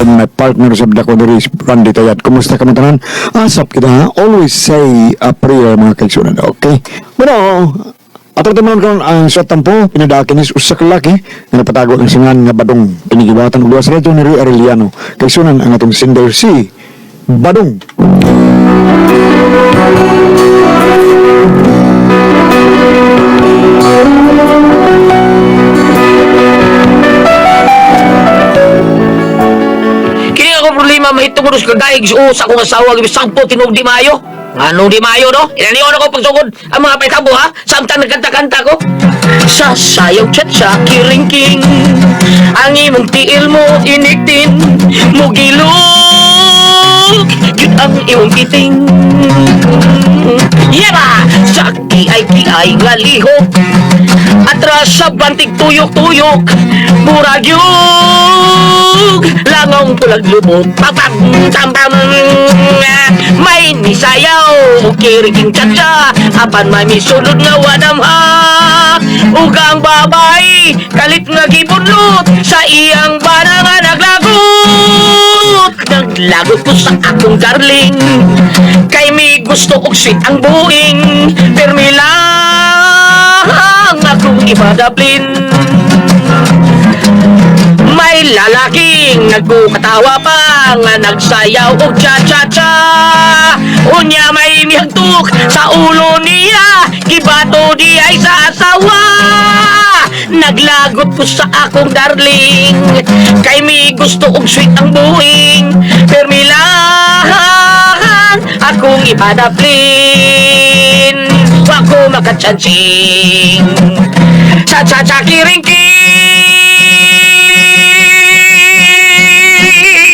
And my partner sa Dako diri, Randy Tayat. Kumusta ka tanan? Asap kita ha? Always say a prayer, mga kaigsunan. Okay? Bueno, atong timunan karon ang sa tampo pinadakin is usa ka lalaki nga napatago ng singan nga Badong pinigibatan og duha sa radyo ni Ray Arellano. Kaigsunan, ang atong sender si Badong. Kini ako problema mahitungod sa kagaig sa akong asawa gibi sampo tinuog di maayo. Ngano di maayo no? Inaniyon ako pagsugod ang mga paitabo ha. Samtang nagkanta-kanta ko. Sa sayaw cha-cha kiringking ang imong tiil mo iniktin mugilok yun ang imong kiting. Yeba! Sa kiay-kiay nga lihok atras sa bantig tuyok-tuyok murag yug langong tulag lubot pam tam pam may misayaw kiriking tsa apan may misulod nga wanamha ug ang babay kalit nga gibudlot sa iyang bana nga naglagot. Naglagot ko sa akong darling kay mi gusto og sweet ang buing permi lang akong ipadaplin. May lalaking nagkukatawa pa nga nagsayaw og cha-cha-cha. Unya may mihagtok sa ulo niya, gibato di ay sa asawa. Naglagot ko sa akong darling kay mi gusto og sweet ang buing permi lang akong ipadaplin. Wa ko makachansing cha cha cha kiring king.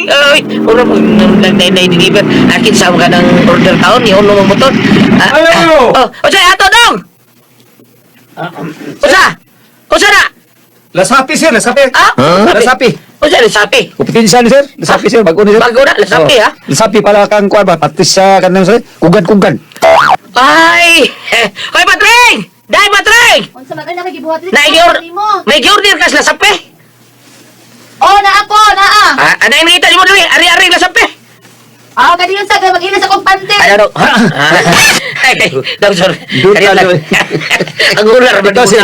Ay, ura mo nang nay deliver. Akin sa ka ng order taon ni uno mo motor. Ah, Ayo! ah, oh, usa ato dong. Usa. Usa na. Lasapi sir, lasapi. Ah? Lasapi. Usa lasapi. Kupitin siya ni sir. Lasapi sir, bago ni sir. Bago na, lasapi, Oh. ha? Lasapi pala kang kuan ba? Patis sa kanang sir. Kugan-kugan. Ay! Eh, hoy Patreng! Dai Patreng! Unsa man ay nakagibuhat dito? May order kas lasapi. Oh, naa po, naa. Ah, anay nakita nimo diri, ari-ari lasapi. Ah, kadi yun sa kay mag-ilis akong pante. Ay, ano? Ay, ay, dong, sir. Doon Kanina ka, lang. doon. Ang ular, ba? Ikaw, sir.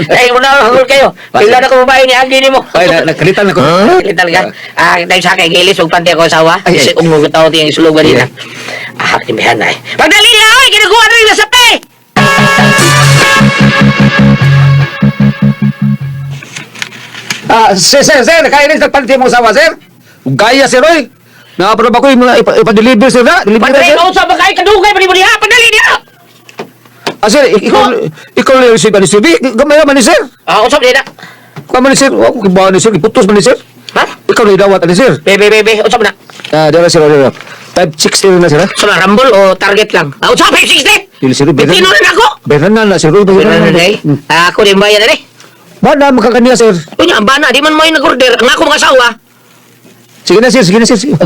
Ay, muna, hangul kayo. Pila na ko babae ni Agi ni mo. Ay, nakalitan ako. Kalitan talaga. Ah, tayo sa akin, gilis, huwag pante ako asawa. Ay, ay. Kasi umugod ako tiyang isulog ba nila. Ah, timbihan na eh. Pagdali na, oy! Ginaguha na rin na sapi! Ah, sir, sir, sir, kainis nagpanti mo sawa sir. Gaya sir oy. Nakaproba ko yung mga ipa-deliver sir na. Deliver na Padre, sir. kausap ba kayo? Kadugay pa ni mo niya! Padali niya! Ah, sir, ikaw ikaw lang si ni sir. Gamay man ni sir. Ah, usap niya na. Kuan man ni sir. Wa ko kibaw ni sir. Iputos man ni sir. Ha? Ikaw na idawat ni sir. Bebe, bebe, usap na. Ah, dira sir, dira. 560 na sir. Ha? So, na, rumble o target lang? Ah, usap, 560! Dili sir, Pitino na ako! Beran na na sir. Pero na, eh. Ah, ako din bayan na eh. Ba na makakaniya sir. Unya, ang bana, di man mo yung nag-order. Ang ako mga asawa, Sige na sir, sige na sir. Sige.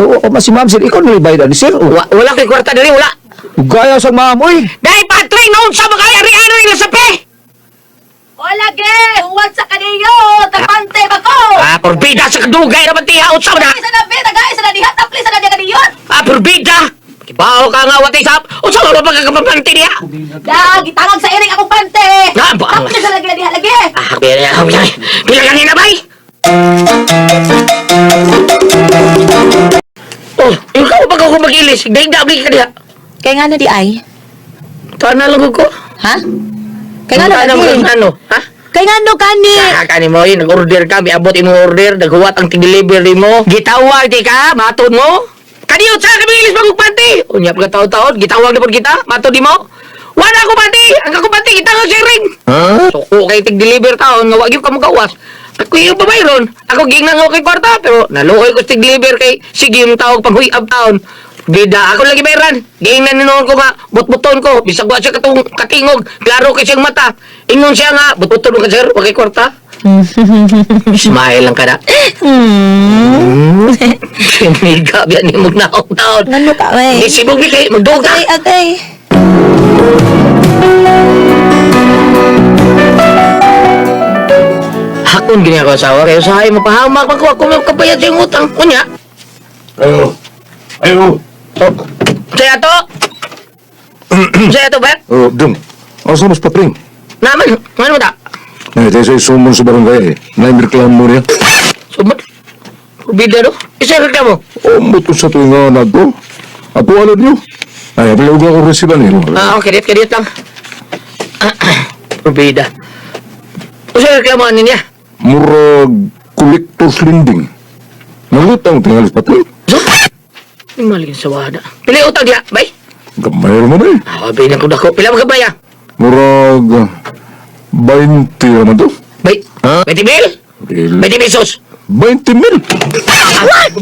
Oo, oh, si ma'am sir, ikaw na bayad ni sir. Oh. Wala kay kwarta diri, wala. Gaya sa ma'am, oy. Dahil Patrick, noon sa mga ari-ari na sapi! Wala ge, huwag sa kaniyo, tagpante ba ko? Ah, porbida sa kadugay naman tiha, utsaw na! Isa na be, taga isa na diha, tapli sa na diha kaniyon. Ah, porbida! Kibaw ka nga, watay sap! Utsaw na pagkakapampanti niya! Da, gitangag sa iring akong pante. Ah, ba- Tapli sa lagi na diha lagi. Ah, pila, pila, pila kanina, bay! Oh, ikaw ba ako mag-ilis? Daig-dabli ka diha. Kay nga na di ay? Tuan na lang ko. Ha? Kay nga na Ano, di? ano, ha? Kay nga no kani? Kani mo yun, nag-order ka, miabot imong order, naghuwat ang delivery mo. Gitawag di ka, matod mo. Kaniyo sa kami ilis bagong panty. Unya pagka taon-taon, gitawag na po kita, matod di mo. Wala ko panty, ang ako panty, gitawag sa ring. Suko kay tig deliver taon, nga wag yung kamugawas. Ako yung babae ron. Ako gingan nga kay kwarta, pero naluoy ko sa tig deliver kay sige yung tawag pang huyab taon. Bida, ako lagi bayran. Gingnan noon ko nga, butbuton ko. Bisag wa siya katong katingog. Klaro kay siyang mata. Ingon siya nga, butbuton ka sir, wa kay kwarta. Smile lang ka na. Miga, biyan ni mong naong taon. Ngano ka ay? Isibog ni kay, magduga. Agay agay. Ako Kung gini ako asawa, kaya usahay mapahamak pa ko ako may kabayad sa iyong utang. Unya, Ayo. Ayo. Oh. Saya to! Saya to ba? Oh, dong. Asa mas patring? Naman, ano mo ta? Eh, tayo sa sumon sa barangay eh. Naimreklamo niya. Sumot. Bida do. Isa reklamo. Oh, muto sa tuwing nga nagko. Apo, ano niyo? Ay, apilawag ako resiba niyo. Ah, okay, kadiyot, kadiyot lang. Bida. Usa reklamo ani niya. Murag collector's lending. Nangutang tingalis patring. So, maligin sa wada. Pila utang diha, bay? Gamay mo ba eh? Ah, bay na ko dako. Pila magabay ah? Murag 20 naman to. Bay. Ha? 20 mil? 20 pesos. 20 mil. What?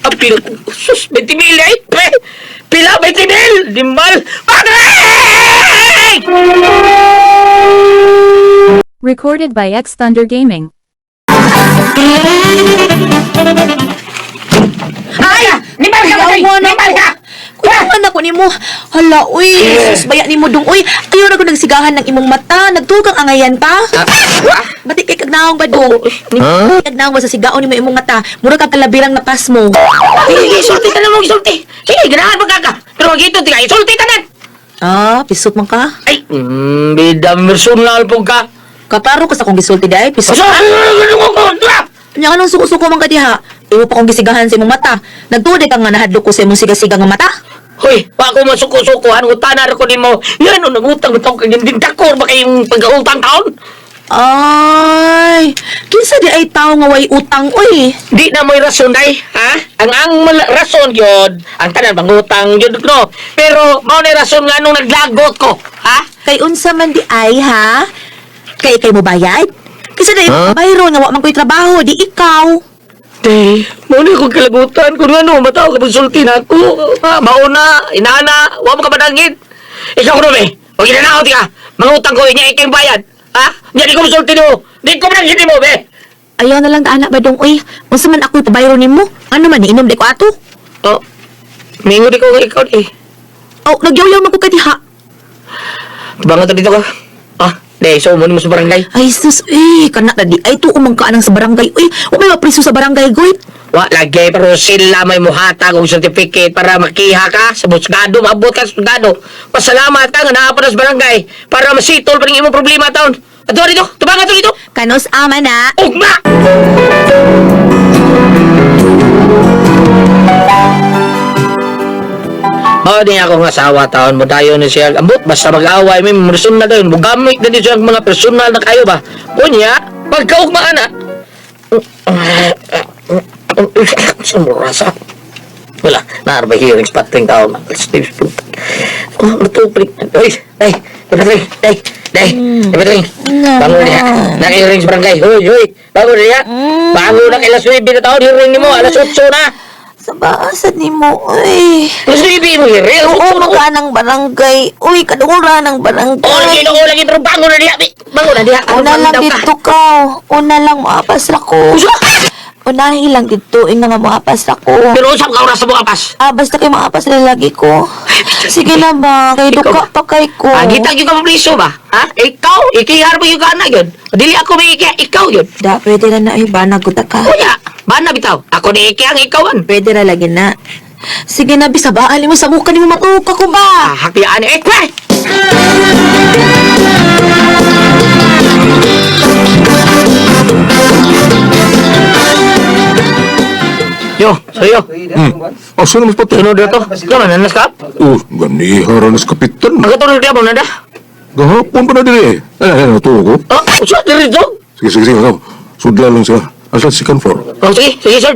Ang pila ko. Sus, 20 mil ay. Pre. Pila 20 mil. Dimal. Padre! Recorded by X Thunder Gaming. Ay! Nimal ka ba? Yawa na Nimal ka! Kuya man ako nimo. Hala, uy, sus baya nimo dong uy. Ayaw na ko nagsigahan ng imong mata, nagtugang angayan pa. Ah, Bati kay kagnaong ba dong? Ha? Kagnaong ba sa sigaon nimo imong mata? Mura kag kalabirang napas mo. Sige, sulti tanan mo, sulti. Sige, ganahan pa ka. Pero magito, tiga, sulti tanan. Ah, pisot man ka. Ay, bida, personal po ka. Kaparo ka sa akong gisulti dai, pisot. Asa, Nya anong suko-suko man ka diha? Imo pa kong gisigahan sa imong mata. Nagtuod ka nga nahadlok ko sa imong siga-siga nga mata. Hoy, wa ko masuko-sukohan, utanar ko nimo. Yan, oh, nangutang utang kag din dakor ba kayong pagkautang taon? Ay, kinsa di ay tao nga way utang uy. Di na mo'y rason day, ha? Ang rason yun, ang tanan mangutang yun no. Pero mao na rason nga nung naglagot ko, ha? Kay unsa man di ay ha? Kay kay mo bayad? Kinsa di ay bayro nga wa man ko'y trabaho, di ikaw. Day, mao na akong kalagutan kung ano, mataw ka pagsulti na ako. Ha, mauna, inana, wa mo ka madangin. Ikaw ko eh, huwag inanaw ka. Mangutang ko, inya ikay bayad. Ha? Nya di ko musulti mo. Di ko manangin mo, be. Ayaw na lang ta anak badong uy. Unsa man ako'y pabayro nimo? Ano man inom di ko ato? Oh, mingo di ko nga ikaw eh. Oh, nagyaw-yaw man ko kadiha. Bangat dito ka. Ah, day, so mo mo sa barangay. Ay sus, eh, kana na di ay tuo man ka anang sa barangay. Uy, wa may mapriso sa barangay goy. Wa lagi pero sila may muhatag og certificate para makiha ka sa busgado, maabot ka sa busgado. Pasalamat ka nga naa pa na sa barangay para masitol pa rin imong problema taon. Ato dito, tubangan to dito. Kanos ama na. Ugma! Mao din ako nga asawa taon mo dayon ni siya. Ambot basta mag-away may personal na dayon. Mugamit na din siya ang mga personal na kayo ba. Unya, pagkaugma ana. Sumurasa. Wala, naarbay hearings patring taon. Matupring. Uy, day, day, day, day, day, Bangon niya. Naka-hearings barangay. Uy, uy, bangon niya. Bangon na kay alas 9 na taon, hearing nimo, alas 8 na. Sa baasad nimo uy. Alas 9 mo hearing, alas 8 na. ka ng barangay. Uy, kadungura ng barangay. Oh, lagi na lagi pero bangon na diha. Bangon na diha. Ano Una lang daw ka? dito ka. Una lang moapas ako. Unahin lang dito. Inga nga moapas ako. Pero usap ka oras sa bukapas. Ah, basta kay maapas na lagi ko. Sige na ba, kay Ikaw duka ba? pa kay ko. Ah, gitag yung kapapriso ba? Ha? Ikaw, ikihar mo yung kana yun. Dili ako may ikiha, ikaw yun. Da, pwede na na ay ba naguta ka. Kuya, bana bitaw. Ako ni ikiha, ang ikaw an. Pwede na lagi na. Sige na, bisa ba? Ali mo sa mukha ni mo matuka ko ba? Ah, hakiyaan eh. Kwe! Yo, sa'yo. Asa na mas patring? Sunod na to. Kaman, nanas ka? Oh, ganiha ra nas kapitan. Ang katulog niya mo na da. Gahapon pa na diri eh. Ay, ay, natuwa ko. Oh, usap diri dito. Sige, sige, sige. Ako. Sudla lang sila. Asa second floor. Oh, sige, sige, sir.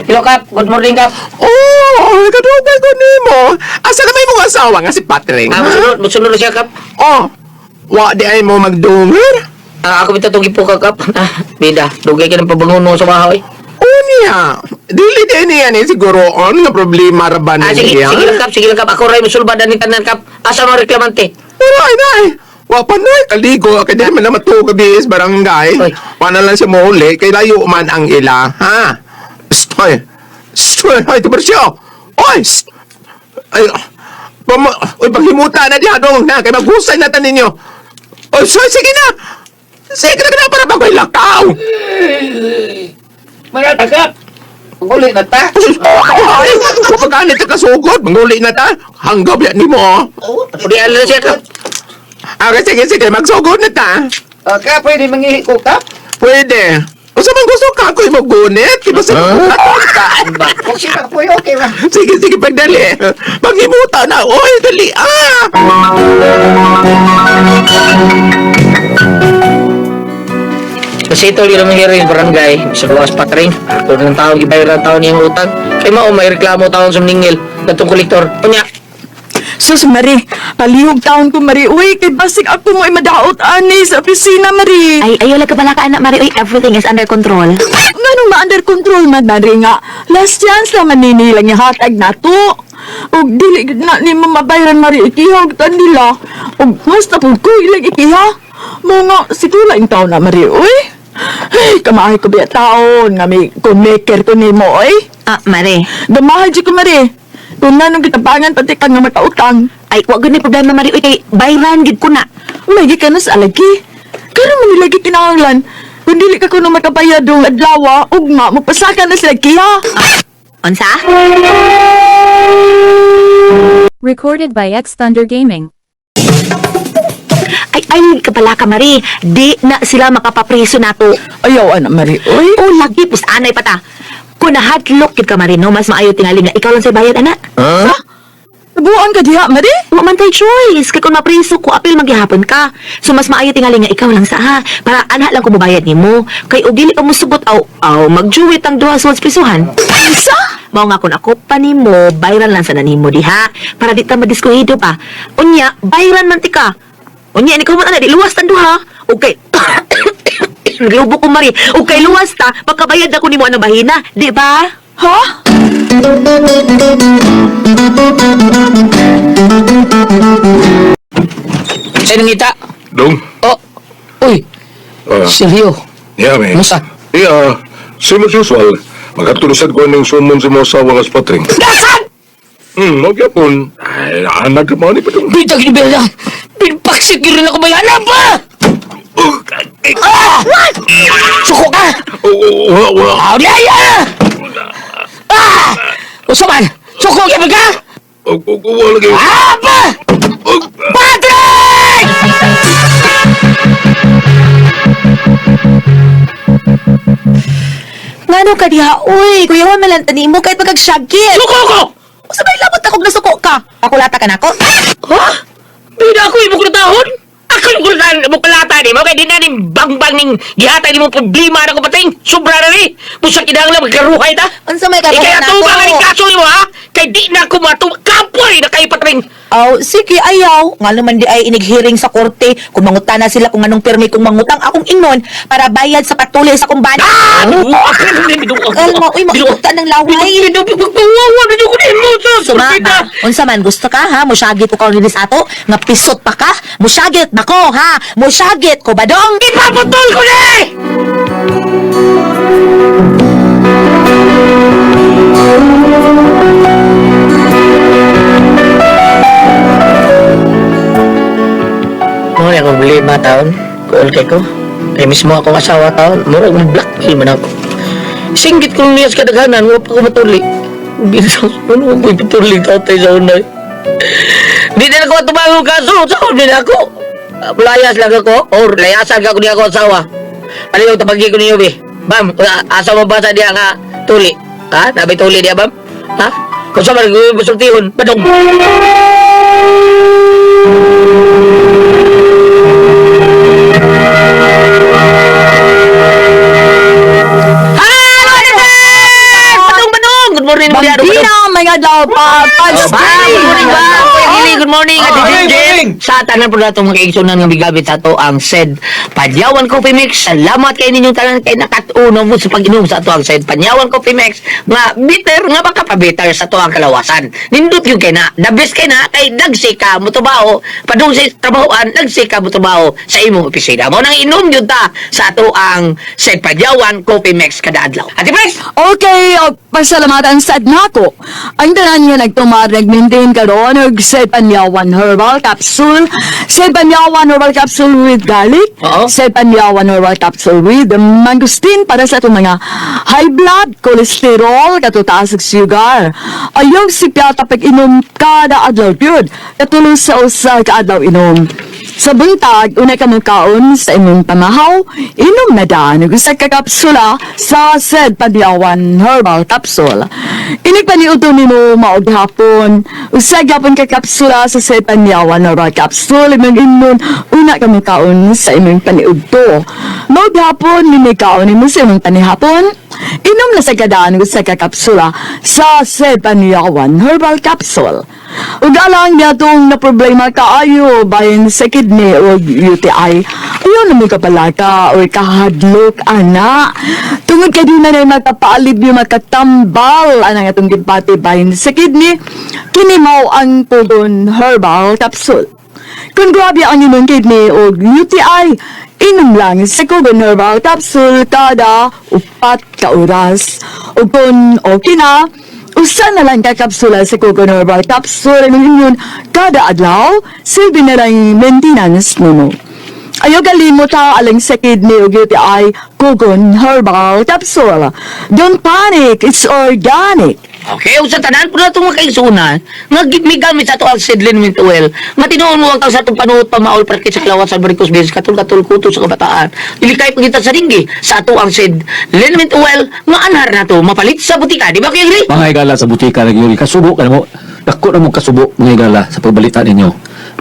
Hello, Kap. Good morning, Kap. Oh, kadugay ko nimo. Asa ka may mong asawa nga si Patrick? Ah, musunod, musunod na siya, Kap. Oh, wa di ay mo magdungar? Ah, ako bitaw itong gipuka, Kap. Ah, bida, dugay ka ng pabanguno sa bahay. Oh niya. Dili di niya ni siguro on nga problema ra ba Ah, sige, niya? sige lang, Kap. Sige lang, Kap. Ako rin musulbadan ni tanan, Kap. Asa mga reklamante? Wala nay. Wa pa nay kaligo kay di man na matuog is barangay. Oy. Wa na lang siya mouli kay layo man ang ila, ha? Psst, hoy. Psst, hoy, hoy, Tiburcio. Oy, psst. Ay, pama, uy, paghimuta na diha dong na, kay maghusay na ta ninyo. Oy, so, sige na! Sige na na para bagoy lakaw! Mga tagap. Manguli na ta. Ay, kapag anit ka kasugod, manguli na ta. Hanggab yan nimo. Oh, purian na siya kap. Okay, sige, sige, magsugod na ta. Ah, ka, pwede mangihi ko kap. Pwede. Unsa man gusto ka ako magunit? Di ba sa ka? Kung siya po, okay ra. Sige, sige, pagdali. Paghimuta na. Oy, dali. Ah! Kasi ito, yun ang mangyari yung barangay. Sa bukas patring. Ako ng taong ibayaran taon niyang utang. Kay mao, may reklamo taon sa maningil. Katong kolektor. Unya, Sus, Mari, palihog taon ko, Mari. Uy, kay basig ako mo ay madaot ani sa opisina, Mari. Ay, ayaw lang ka pala ka, anak, Mari. Uy, everything is under control. Nganong ma-under control man, Mari nga. Last chance naman nini lang yung hatag na to. Ug dili gid na ni mo mabayaran, Mari, ikihog tan nila. Ug basta pud ko ilang ikiha. Mo nga, siguro yung taon na, Mari, uy. Ay, kamahay ko biya taon nga may kumaker ko nimo, oy. Ah, Mari. Gamahay di ko, Mari. Kung nanong kitabangan pati ka nga makautang. Ay, wa gud ni problema, Mari. Uy, kay bayran gid ko na. Lagi ka na sa alagi. Karon man nilagi kinahanglan. Kung dili ka kuno makabayad dong adlaw, ugma mapasaka na sila kiha. Unsa? Recorded by X Thunder Gaming. Ay, ay, kapala ka, Mari. Di na sila makapapriso nato. Ayaw ana Mari, oy. O, lagi, pus anay pa ta. Kung nahadlok gid ka, Mari, no, mas maayo tingali nga ikaw lang sa bayad, ana. Ha? Nabuan ka diha, Mari? Wa man tay choice. Kay kung mapriso ko, apil maghihapon ka. So, mas maayo tingali nga ikaw lang sa ha. Para ana lang ko mobayad nimo. Kay og dili ka mosugot, aw, aw, magjuwit ang duha sa prisuhan. Isa? Mao nga kun ako pa nimo, bayran lang sa nimo diha para di ta madiskuhido pa. Unya, bayran man tika. Unya ni ko man ana di luwas tan duha. Okay. Naglubo ko mari. Okay, luwas ta, pagkabayad ako nimo anang bahina, di ba? Ha? sa nangita. Dong. Oh, uy, Ah, Silvio. yeah, man. Musa? Yeah, same as usual. Magkatulusad ko ng sumon sa mga asawa nga spatring. Dasan! Magyapon. Ay, anak mo ni pa dong. Bitag ni Bella! Pinpaksit yun rin ako bayana pa! Oh, Ah! Suko ka! oh, wala, wala. Aw, di ay! Ah! Ah! Usa man! Suko ka ba ka? Oh, oh, oh, wala kayo. Ah pa! Oh, Patrick! Ngano ka diha, uy, kuya man lang nimo kahit magagsyagit. Suko ko! Usa may labot akong nasuko ka. Pakulata ka nako. Ha? Bida ako ibuklutahon? Ako yung kulatan, buklata ni mo, kaya di na ni bangbang ning gihatay ni mo problema na ko pating. Sobra na ni. Busa kinahanglan magkaruhay ta. Unsa may karuhay Ikaya nako? tuba nga ni kaso nimo ha? Kay di na ko matu kapoy na kay patring. Aw, sige, ayaw. Nga naman di ay inig-hearing sa korte. Kung mangutana sila kung anong permi kung mangutang akong ingnon para bayad sa patuloy sa kong bana. Ah! Kalma, uy, maikutan ng laway. Suma, unsa man gusto ka ha? Musyagit ko karon sa ato, nga pisot pa ka? Musyagit ba ko ha? Musyagit ko ba dong? Ipaputol ko na eh! Mo na akong problema taon. Kuol kay ko. Kay mismo akong asawa taon. Murag mo blackmail man ako. Singgit kong niya sa kadaghanan, wala pa ko matuli. Ginoo, ano ko ipatuli tatay sa unay. Di na ako tumango kaso, sa din ako. Layas lang ako, or layasan ka ko niya ako asawa. Ano yung tabagi ko niyo, be? Bam, asa mo ba sa diya nga tuli? Ha? Nabay tuli diya, bam? Ha? Kung sa man, masultihon, badong. Hello, Ate Badong, badong! Good morning, Maria. Bambina, may adlaw pa. Ah, good morning ba? Kuya Gili, good morning. Ate Ah, Jen good morning. Sa tanan po natong mga kaigsunan nga migabit sa ato ang said Panyawan Coffee Mix. Salamat kay ninyong tanan kay nakatuno mo sa pag-inom sa ato ang said Panyawan Coffee Mix nga bitter nga makapabitter sa ato ang kalawasan. Nindot yung kay na. The best kay na kay nagsika mo trabaho. Padung sa trabahoan nagsika mo trabaho sa imong opisina. Mo nang inom yun ta sa ato ang said Panyawan Coffee Mix kada adlaw. Ate Pres! Okay, oh, pasalamatan sad nako. Ang tanan nga nagtumar nag-maintain karon og Sepanyawan Herbal Capsule, Sepanyawan Herbal Capsule with garlic, Oo. Sepanyawan Herbal Capsule with mangosteen para sa atong mga high blood, cholesterol, katutaas ug sugar. Ayaw sipyata pag-inom kada adlaw gyud, katulo sa usa ka adlaw inom. Sa buntag, una ka kaon sa imong pamahaw, inom na daan og usa ka kapsula sa Sed Panyawan Herbal Capsule. Inig paniudto nimo mao gihapon, usa gyapon ka kapsula sa Sed Panyawan Herbal Capsule imong imnon una ka kaon sa imong paniudto. Mao gihapon nini kaon nimo sa imong panihapon, inom na sa kadaan og usa ka kapsula sa Sed Panyawan Herbal Capsule. Ug alang niya tong na problema kaayo bahin sa kidney o UTI. Ayaw na mo kapalaka o kahadlok ana. Tungod kay di na na makapaalib yung makatambal anang atong gibati bahin sa kidney, kini mao ang Pugon Herbal Capsule. Kung grabe ang inyong kidney o UTI, inom lang sa Kugon Herbal Capsule kada 4 ka oras. O kung okay na, usa na lang ka kapsula sa Kugon Herbal Capsule ang inyon kada adlaw, silbi na lang maintenance nimo. Ayaw kalimot ha, alang sa kidney o UTI, Kugon Herbal Capsule. Don't panic, it's organic. Okay, usa tanan po na itong mga kaigsunan nga migamit sa ato ang seedling mint oil nga tinuon mo ang sa atong panuot pamaol para sa klawan sa varicose veins katul-katul kuto sa kabataan ilikay pagita sa ringgi sa ato ang seed liniment oil nga anhar na to mapalit sa butika, di ba kuya Gri? Mga higala sa butika lagi yun. Kasubo ka na mo. Dako na mo kasubo mga higala sa pagbalita ninyo.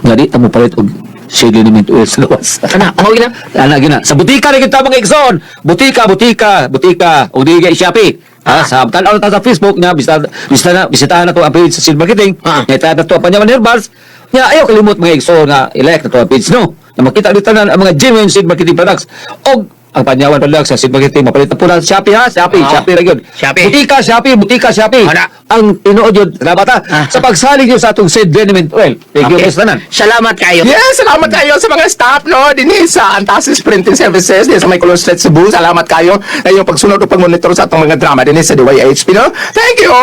Nga di ta mo palit og shade liniment oil sa lawas. Ana, mao gina. Ana gina. Sa butika rin kita mga igsoon. Butika, butika, butika. O di kay Shopee. Ha, sa tan-aw na ta sa Facebook nga bisita bisita na bisitahan na to ang page sa Seed Marketing. Nga ita na to ang Panyawan Herbals. Nga ayaw kalimot mga igsoon nga i-like na to ang page no. Na makita dito tanan ang mga genuine Seed Marketing products og ang Panyawan products sa Seed Marketing mapalit na po na Shopee ha, Shopee, Shopee ra gyud. Shopee. Butika, Shopee, butika, Shopee. Ana. Ang tinuod yun, salamat ha, sa pagsalig niyo sa atong Seed Liniment Oil. Thank you, Miss Tanan. Salamat kayo. Yes, salamat kayo sa mga staff, no? Dinhi sa Antasis Printing Services, dinhi sa may Colon Street, Cebu. Salamat kayo sa iyong pagsunod o pagmonitor sa atong mga drama dinhi sa DYHP, no? Thank you!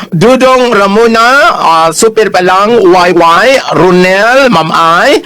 Dudong Ramona, Super Palang, YY, Ronel, Ma'am Ai,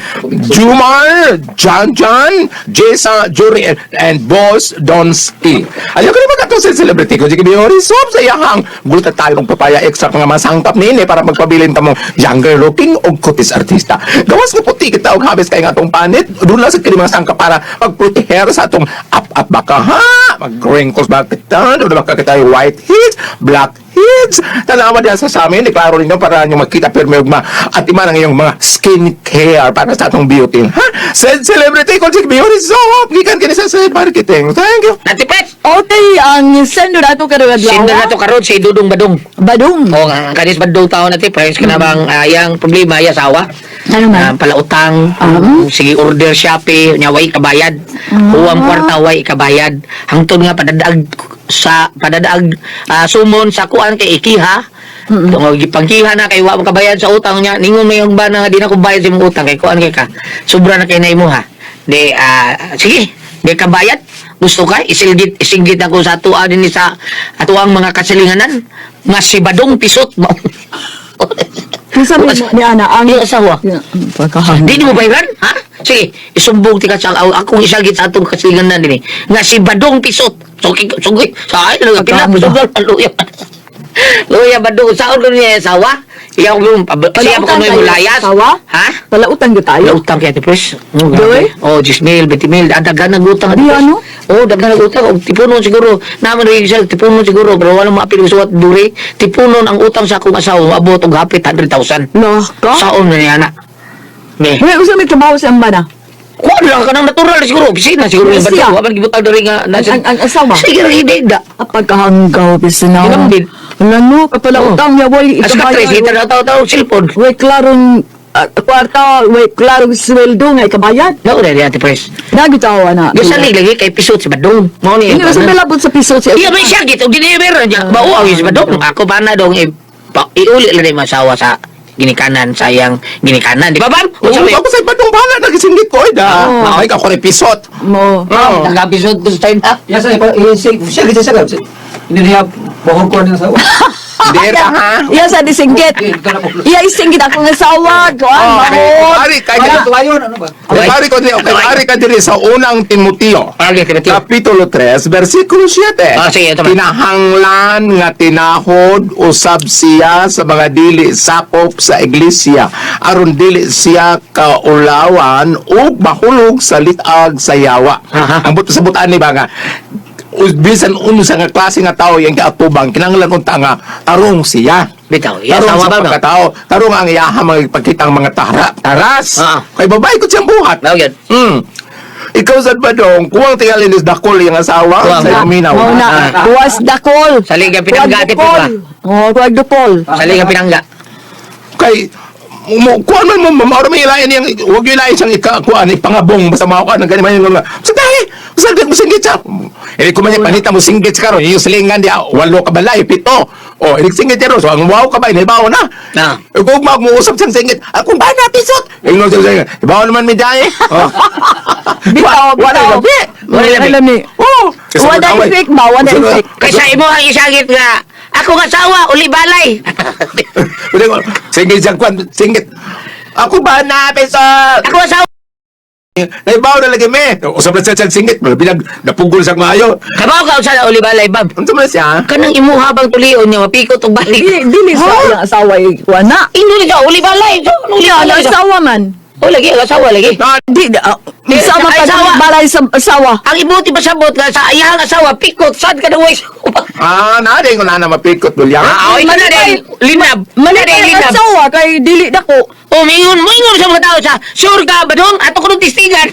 Jumar, Jan Jan, Jessa, Jury, and Boss Donski. Ayaw ka naman katong sa celebrity ko, Jiki Biori, sob sa iyahang glutathione papaya extract nga masangkap nini para magpabilin ka mong younger looking o kutis artista. Gawas nga puti kita og habis kay nga atong panit, doon lang sa kini mga sangkap para pagproteher sa atong up-up baka ha, mag-wrinkles ba kita, doon baka kita yung white heads, black heads. Tanawa diyan sa amin, deklaro ninyo para nyo makita pirmi ug ma at iman ang iyong mga skincare para sa atong beauty. Ha? Said celebrity ko si Beauty Soap. Gikan kini sa Said Marketing. Thank you. Natipet. Okay, ang sendo na ito karon adlaw. Sindo na to karon si Dudong Badong. Badong. Oo nga, ang kanis Badong tao natin, friends ka na bang yang problema ya asawa? Ano man? Palautang, sige order Shopee, nya way kabayad. Huwang kwarta way kabayad. Hangtod nga padadaag sa padadaag sumon sa kuan kay ikiha. Tungod gipangkiha na kay wa mo kabayad sa utang niya. Ningon may yung bana nga di na ko bayad sa imong utang kay kuan kay ka. Sobra na kay na imuha. Di sige, di kabayad. Gusto ka isilgit isinggit ako sa atua dinhi sa atuang mga kasilinganan nga si Badong Pisot mo. Kinsa man mo ni ana ang Yung asawa. Pagkahang. Di mo bayaran? Ha? Sige, isumbong tika sa akong isagit sa atong kasilinganan dinhi nga si Badong Pisot. Sugi sugi sa ay lang pila Pagkahang. sugal luya. Luya Badong saon ko niya asawa. Iyaw yung siya pa Palautang kuno tayo, mulayas. asawa? Ha? Palautang gyud tayo. Wala utang kay Ate Pres. Oh, Doy? grabe. Oh, 10 mil, 20 mil. Ah, daghan nag utang. Ate Di Pres. ano? Oh, daghan nag utang. Og tipunon siguro. Naman rin siya, tipunon siguro. Pero wala maapil suwat duri. Tipunon ang utang sa akong asawa. Maabot og hapit 100,000. Lah ka? Saon na niya na. Ne. Wala usa may trabaho sa ambana. Kuha lang ka ng natural siguro. Opisina siguro yung Siya. banda. Wa man gibutang diri nga. Ang asawa? Sige rin hindi da. Pagkahanggaw bisa na. Hinambin. Wala no, kapalautang niya boy. As ka tres, hita na tao-tao cellphone. Way klarong kwarta, way klarong sweldo nga ikabayad. No, rin Ate Pres. Nagitawa na. Gasalig lagi kay pisot si Badong. Mao ni. Hindi usa may labot sa piso siya. Iya may siya gito diniber niya. Bao ang si Badong. Ako pa na dong iuli lang ni masawa sa ginikanan sayang ginikanan. Di ba bam? Oo, Unsa may ako sa Badong bahala nagisingit ko eh da. Oo. Ay, ako rin pisot. Mo. Oo. Nagapisot ko sa China. Yes, sir. Siya, siya, siya. Hindi niya Buhok ko na asawa. Hindi ra ha. Iya sa disinggit. Iya isinggit akong asawa. Kuan, mahot. Ari kay Wala tuwayon ano ba? Ari ko diri, okay, ari ka diri sa unang Timoteo. Okay, Timoteo. Kapitulo 3, versikulo 7. Ah, sige, ito ba? Kinahanglan nga tinahod usab siya sa mga dili sakop sa iglesia aron dili siya kaulawan ug mahulog sa litag sa yawa. Aha. Ang buto sa butaan ni ba nga bisan unsa nga klase nga tao yang kaatubang kinahanglan unta nga tarong siya. Bitaw, iya Tarong asawa sa ba no? pagkatao, tarong ang iyaha mga ipakitang mga taras. Ah. Kay babae ko siyang buhat. Mao gyud. Ikaw sad ba dong, kuwang tingali ni dakol yung asawa Kuwang. sa minaw. Mao na. Ah. Kuwas dakol. Sa liga pinangga, Kuwag ate, dukol. Oh, kuwag dukol. Sa liga pinangga. Kay mo kuan man mo mao may ilain yang wag yung ilain siyang ika kuan ipangabong basta mao kuan gani man yung mga sa dai sa mo singgit siya eh kung man panita mo singgit siya karon yung silingan di walo ka balay pito oh ilig singgit siya ron. So ang wow ka ba inibaw na. Ah. Eh, kung mag mo usap siyang singgit akong ba na pisot ingon siya singgit ibaw naman mi dai oh. Bitaw, Wala bitaw. gabi. Wala labi. Lami. Oh, Wala effect ba? Wala effect. Kaysa imo ang isagit nga ako nga asawa uli balay. Singgit siyang kuan singgit ako ba na pisot. Ako asawa. Naibaw na lagi me. Usap na siya siyang singit. Bilang napugol siyang maayo. Kabaw ka usa na uli balay bab. Ano man siya? Kanang imuha bang tulion niya mapikot og balik. Dili, dili sa iyang asawa kuan na. Ino ni ka uli balay. So, uli Iya, balay. ang asawa man. O lagi ang asawa lagi. Na, Di, Eh, sama ay, pa asawa. balay sa asawa. Ang ibuti pasabot nga sa iyang asawa pikot sad ka na way. Na ko na na mapikot dulya. Ah, oy kana din linab. Mali Kana pa din ang linab. asawa kay dili dako. O mingon sa mga tao sa sure ka ba dong ato ko nung tistigan.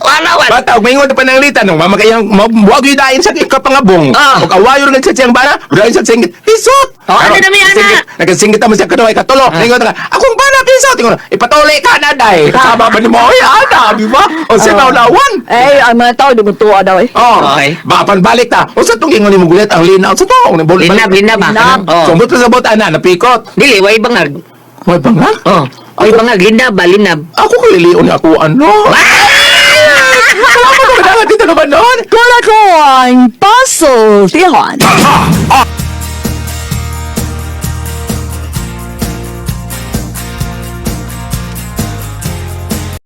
Wala wala. Bata, og maingon pa ng litan, nung mamakayang, wag yun dahin sa kapangabong. Ah. Og awayo rin sa siyang bana, dahin sa singit, pisot! Oh, ano na may ana? Nagsinggit naman siya kaduhay, katulo. Ingon ka, akong bana, pisot! Ingon, ipatuli ka na, day. Kasama ba ni mo? Ay, ana, di ba? O siya maulawan. Eh, ang mga tao di mo tuwa daw eh. Oh, Okay. Ba, balik ta. O sa itong ingon ni mo gulit, ang linaw. Sa to, ang Linab linab ah. Linab. Oh. So, but sa bot, ana, napikot. Dili way bangag. May bangag? Oh. Way bangag linab ba linab. Ako kalilion ni ako ano? Salamat ko dito naman noon. Kula ko ang puzzle, Tihan. Ah!